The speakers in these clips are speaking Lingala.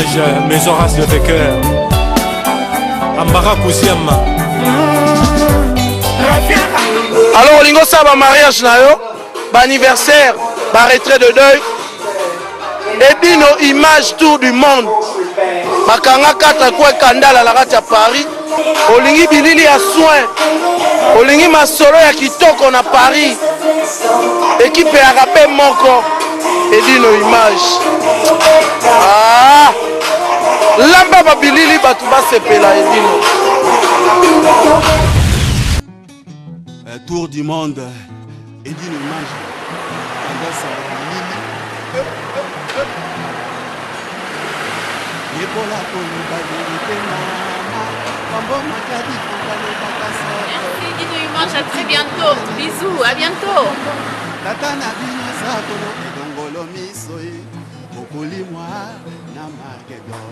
Image, Maison Race de Cœur. Ambara Kouziama. Alors olingi osala bamariage na yo, baanniversaire, baretrait de deuil, Edino Image tour du monde, bakanga 4 coin kandala na kati ya Paris. Olingi bilili ya soin, olingi masolo ya kitoko na Paris, ekipe ya rabe moko, Edino Image. Ah, lamba babilili bato basepela Edino. Tour du monde, Edino Image. Yekola koloba verite mama Mambo makadi kokalobaka. Merci Dino Image, à très bientôt. Bisous, à bientôt. Tata na bino sakolo edongolo miso ye okolimwa na Margedon.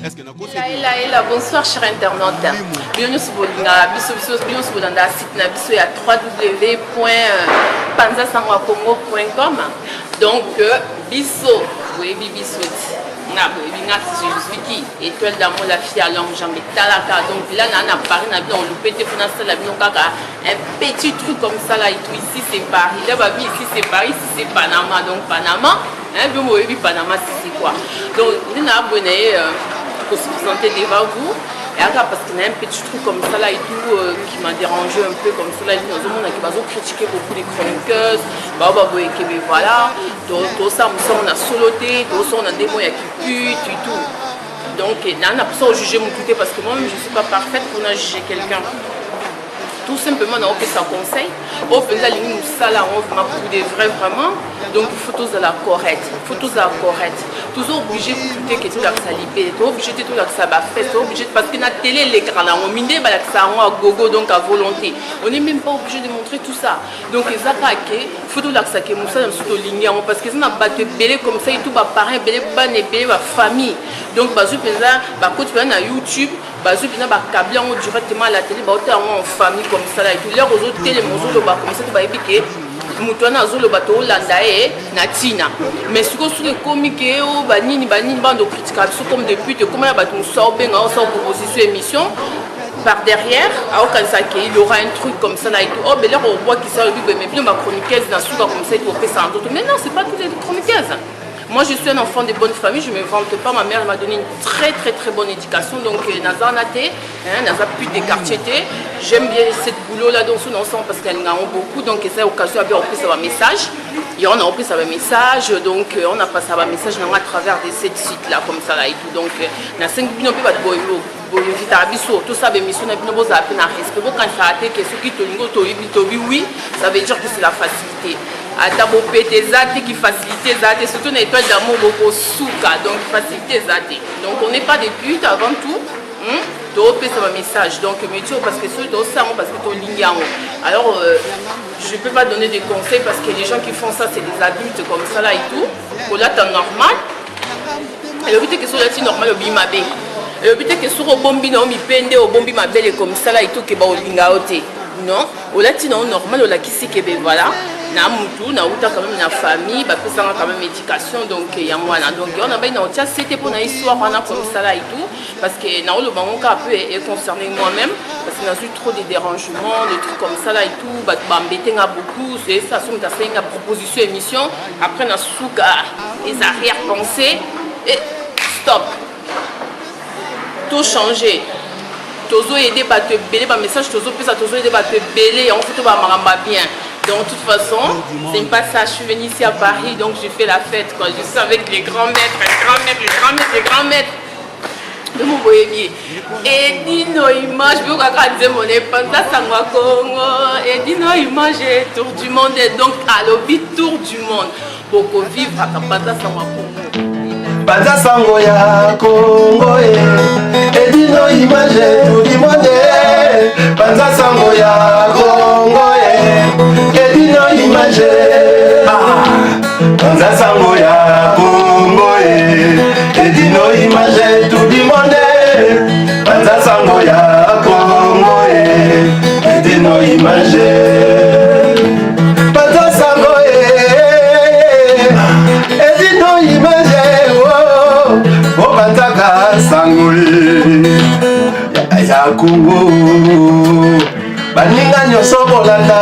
Est-ce que nakosi? Ela, ela, ela, bonsoir cher internaute. Bino nyonso bolingaka biso, biso bino nyonso bolanda site na biso ya www.panzasangoyacongo.com. Donc biso boyebi biso ti nga boyebi nga je suis qui? Étoile d'amour, la fille à longue jambe talaka. Donc là na na Paris na bino loupe te pona sala bino kaka un petit truc comme ça là et tout. Ici c'est Paris, là babi ici c'est Paris, ici c'est Panama. Donc Panama, hein, bino boyebi Panama si c'est quoi. Donc nde na boye na ye ko se présenter devant vous eyaka parce que na un petit truc comme ça là et tout qui m'a dérangé un peu comme ça là. Nazomona ke bazo critiquer beaucoup les chroniqueuses bao baboye ke mais voilà, tosala mosala na solo te, tosala na ndemo ya kipute et tout. Donc na na posa ojuge motu te parce que moi-même je suis pas parfaite pour na juger quelqu'un. Tout simplement na opesa conseil oyo mpenza alingi mosala yango vraiment pour de vrai vraiment. Donc il faut tozala correct, il faut tozala correct. Toza obligé kutu te ke tolakisa libele, to obligé te tolakisa bafesse, to obligé parce que na télé elekaka na yango minde balakisa yango à gogo, donc à volonté. On est même pas obligé de montrer tout ça. Donc eza kaka ke faut tolakisa ke mosala mosusu tolingi yango parce que eza na bato ebele comme ça et tout, baparent ebele, bana ebele, bafamille. Donc bazwi mpenza, bakoti mpenza na YouTube, bazwi mpenza bakable yango directement à la télé, baota yango en famille comme ça là et tout. L'heure ozotelema ozoloba comme ça te, bayebi ke moto wana azoloba, toolanda ye na ntina. Mais sikoyo soki ekomi ke o banini banini bando kritika biso comme depuis te ekoma na bato mosusu aobenga osala proposition émission par derrière, aokanisa ke il y aura un truc comme ça là et tout. Oh belere obwakisa olobi boye, mais bino bachroniqueuse na suka comme ça et tout opesa nzoto. Mais non, c'est pas toutes les chroniqueuses. Moi, je suis un enfant de bonne famille, je me vante pas. Ma mère m'a donné une très très très bonne éducation. Donc, naza na te, hein, naza plus des quartiers te. J'aime bien cette boulot là dans son ensemble parce qu'elle en a beaucoup. Donc, c'est occasion à bien repris ça message. Et on a repris ça message. Donc, on a passé un message à travers de cette site là comme ça là et tout. Donc, na 5 bino pe bat boyo boyinvitaka biso tosala émission na bino, bozala mpe na respect. Bokanisaka te ke soki tolingi toyebi tobi oui, ça veut dire que c'est la facilité. Ata bopete eza te, ki facilité eza te, surtout na Étoile d'amour bokosuka. Donc facilité eza te. Donc on n'est pas des putes avant tout, Topesa bamessage. Donc métier parce que soki tosala yango parce que tolingi yango. Alors je peux pas donner des conseils parce que les gens qui font ça, c'est des adultes comme ça là et tout. Kolata normal elobi te ke soki olati normal obii mabe, elobi te ke soki obombi na yo mipende, obombi mabele comme ça là et tout ke baolinga yo te. Non, olati na yo normal, olakisi ke be voilà, na mutu nauta quand même na famille bapesanga quand même éducation. Donc yango wana. Donc wana bai na otia sete mpona histoire wana comme ça là et tout parce que naoloba ngo kaka peu e concerné moi-même parce que nazwi trop de dérangements, de trucs comme ça là et tout. Bato bambetenga beaucoup. C'est ça, so moto asalinga proposition émission, après na suka les arrière-pensées et stop, tout changer. Tozoyede bato ebele, bamessage tozopesa, tozoyede bato ebele yango fo to bamakambo bien. Donc de toute façon, c'est pas ça. Je suis venue ici à Paris, donc j'ai fait la fête quoi. Je suis avec les grands maîtres, les grands maîtres, les grands maîtres, les grands maîtres nde mo boyebi Edino Image. Boyokaka nzembo na epanza sango ya Kongo, Edino Image tour du monde. Donc alobi tour du monde, bokovivraka panza sango ya Kongo. Panza sango ya Kongo e Edino Image tour du monde. Panza sango ya Kongo e Edino Image. Panza sango ya Kongo e Edino Image tour du monde. Panza sango ya Kongo e Edino Image. Panza sango e Edino Image, oh. Kongo baninga nyonso bolanda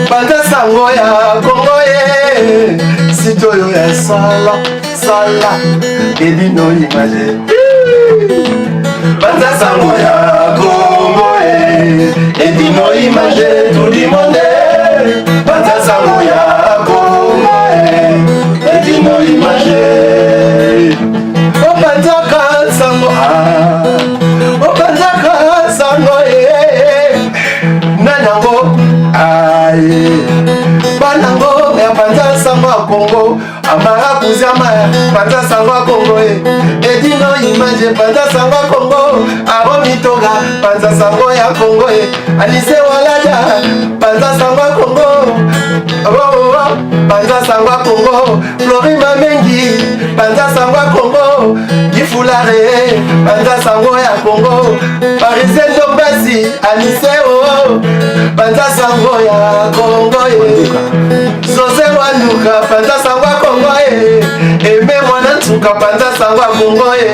panza sango ya Kongo ye site oyo ya sala sala edino image panza sango ya Kongo ye edino image tout du monde panza sango ya Kongo ye edino image opanzaka sango ah, opanzaka sango eh, nanango aye banango ya panza sango ya kongo amara kuzama panza sango ya kongo e edino image panza sango ya kongo aromitoga panza sango ya kongo e anise walaja panza sango ya kongo oh, oh, oh. panza sango ya kongo Flori Mamengi, panza sango ya Congo, Gifulare, panza sango ya Congo, Parisien Ndombasi, Anise oh, panza sango ya Congo ye. Zose Wanduka, panza sango ya Congo ye. Aime Mwana Nsuka, panza sango ya Congo ye.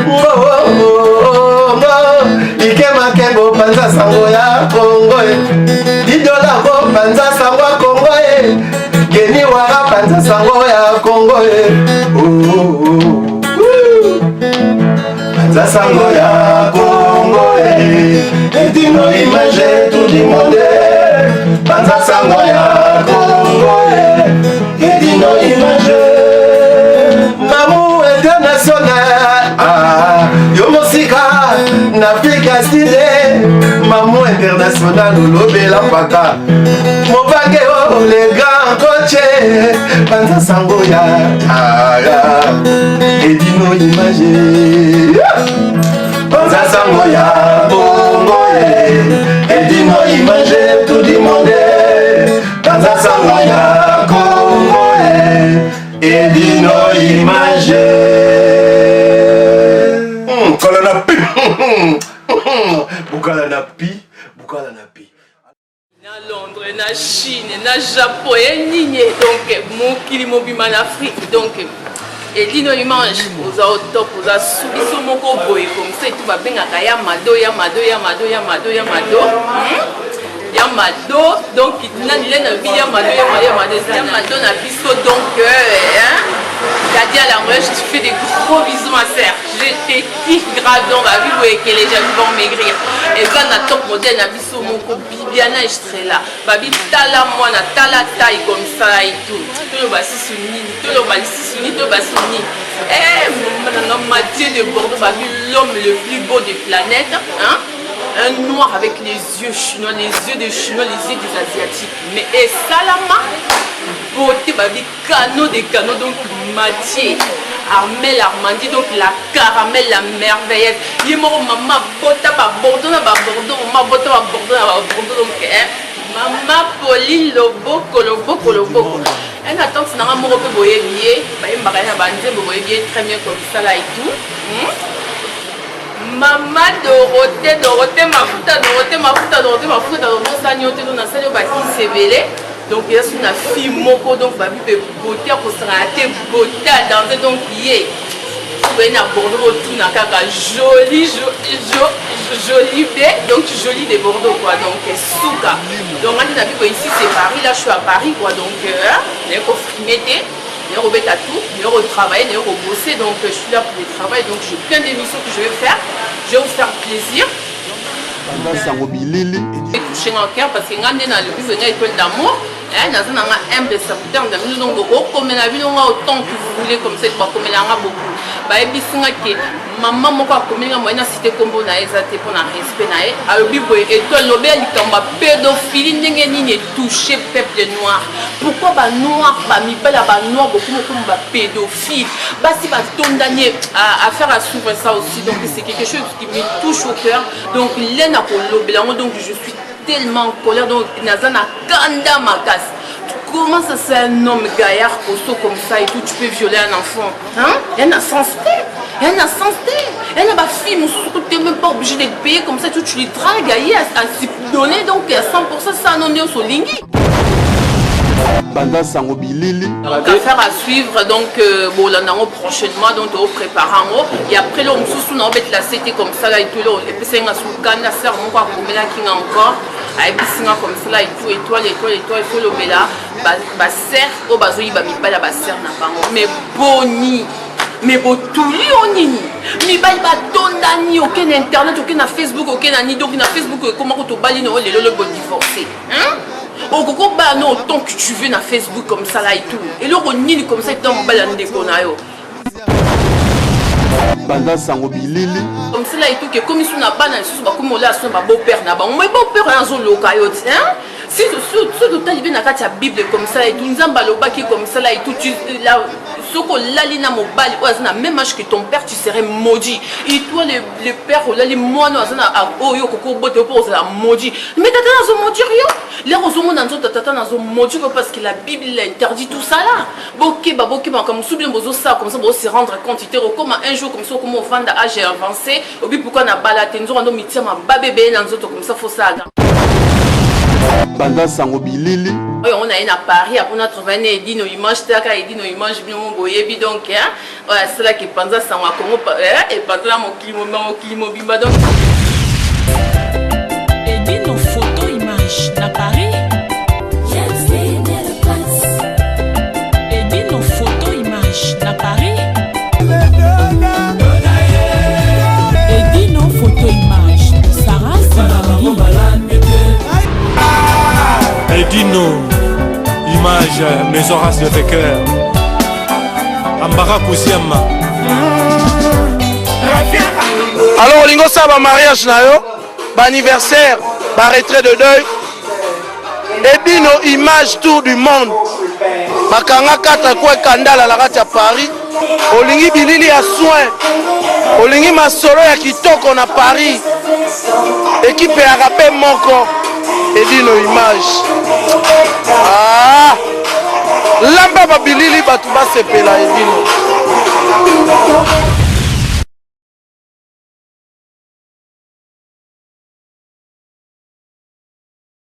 Ngo, ngo, Ike Makengo, panza sango ya Congo ye. Didolako, panza sango ya Congo ye. Geni wara panza sango ya Congo e. Oh, oh, oh. Panza sango ya Congo e. Edino image tout du monde. Panza sango ya Congo e. Edino image. Mamu international. Ah, yo mosika na Afrika Sud. Mamu international olobela mpaka. Mobange o oh, le grand coach panza sango ya ya edino image panza sango ya bongo edino image tout du monde panza sango ya Congo edino image kala na pi bukala na pi bukala na pi na Londres na Chine na Japon ye nini donc mokili mobima na Afrique donc Elino Image oza au top oza su biso moko boye comme ça etu babengaka ya mado ya mado ya mado ya mado ya mado hmm? ya mado donc nani le na bi ya mado ya mado ya mado ya mado na biso donc euh, hein? Kadia la je te fais des gros bisous ma sœur je te kiffe grave donc ba vie boye que les jaloux vont maigrir eza na top modèle na biso moko Bibiana Estrella babi tala mwana tala taille comme ça et tout toloba susu nini toloba lisusu nini toloba susu nini eh nanga Mathieu de Bordeaux babi l'homme le plus beau de planète hein un noir avec les yeux chinois les yeux de chinois les yeux des asiatiques mais esalama beauté babi Canot de canot donc Mathieu Armel Armandi donc la caramel la merveilleuse ye moko mama bota ba Bordeaux na ba Bordeaux mama bota ba Bordeaux na ba Bordeaux donc eh, mama Pauline loboko loboko loboko un attente nanga moko mpe boyebi ye bayembaka ye na banzembo boyebi ye très bien comme ça là et tout hmm? Mama Dorothée, Dorothée mafuta, Dorothée mafuta, Dorothée mafuta, Dorothée yo te donc nasali yo bakisi ebele donc eza su na fille moko donc babi mpe beauté akosangana te beauté ya danse donc ye boye na Bordeaux botuna kaka joli joli be donc joli de Bordeaux quoi donc suka donc nga nde na bibo ici c'est Paris là je suis à Paris quoi donc euh, naye kofrime te naye kobeta tout naye kotravailler naye kobosser donc je suis là pour le travail donc j'ai plein d'émissions que je vais faire je vais vous faire plaisir sango bilili touché nga cœur parce que nga nde nalobi venga étoile d'amour naza na nga humble serviteur na bino donc bokokomela bino nga autant que vous voulez comme ça bakomela nga beaucoup bayebisi nga ke mama moko akomeli nga moye na cité nkombo na ye eza te mpo na respect na ye alobi boye étoile lobela likambo ya pédophilie ndenge nini etouche peuple noir pourquoi banoir bamibali ya banoir bokomi okoma bapédophile basi batondani à faire à suivre ça aussi donc c'est quelque chose qui me touche au cœur donc lena kolobela yango donc je suis tellement en colère donc naza na kanda makasi comment ça c'est un homme gaillard costaud comme ça et tout tu peux violer un enfant hein il y a un sens te il y a un sens te il y a bafille mosusu tu n'es même pas obligé de payer comme ça tout tu les dragues aye à s'y donner donc à 100% ça non nyonso olingi. Banda sango bilili. Donc affaire à suivre, donc euh, bolanda yango prochainement, donc toprépare yango et après lo mosusu na obetela sete comme ça là et tout. Lo epesaki nga sukanda, sœur moko akomelaki nga encore, ayebisi nga comme ça là et tout, étoile, étoile, étoile, il faut lobela basœur oyo bazoyiba mibali ya basœur na bango. Mais boni, mais botuli yo nini? Mibali batondani, oke na internet, oke na Facebook, oke na nini. Donc na Facebook ekomako tobali na oyo lelo lobi bodivorce, hein? Okoki obala no autant que tu veux na Facebook comme ça là et tout. Eloko nini comme ça etant mobali ya ndeko na yo? Banda sango bilili. Comme ça là et tout, ke komi su na bana lisusu bakomi olala su na babeau-père na bango. Mais beau-père wana azoloka yo ti, hein? Si soki otali mpe na kati ya Bible comme ça et tout, Nzambe alobaki comme ça là et tout, tu, la, soki olali na mobali oyo aza na même âge que ton père, tu serais maudit. Et toi le père, olali mwana oyo aza na oyo okoki obota yo mpo ozala maudit. Mais tata nazomaudire yo, lere ozomona nzoto tata nazomaudire yo, parce que la Bible interdit tout ça là. Bokeba, bokeba makambo mosusu bino bozosala comme ça, bozose rendre compte te. Okoma un jour comme ça, okoma ovanda âge avancé, obi pourquoi na bala te, nzoka ndo mitia mababe ebele na nzoto comme ça, fosala. Banda sango bilili. Oyo yango naye na Paris apona travaille na Edino Image. Taka Edino Image, bino mo boyebi. Donc oyo asalaki epanza sango ya Kongo, epanza na mokili mobimba, mokili mobimba donc. Edino photo image na Paris. Edino photo image na Paris. Edino photo image Sarah Sibangi. Edino Image, Maison Race de Cœur, Ambara Kouziama. Alors olingi osala bamariage na yo, baanniversaire, baretrait de deuil, Edino Image tour du monde, bakanga 4 coin kandala na kati ya Paris. Olingi bilili ya soin, olingi masolo ya kitoko na Paris, ekipe yaka mpe moko Edino Image. Ah, lamba babilili, bato basepela. Edino.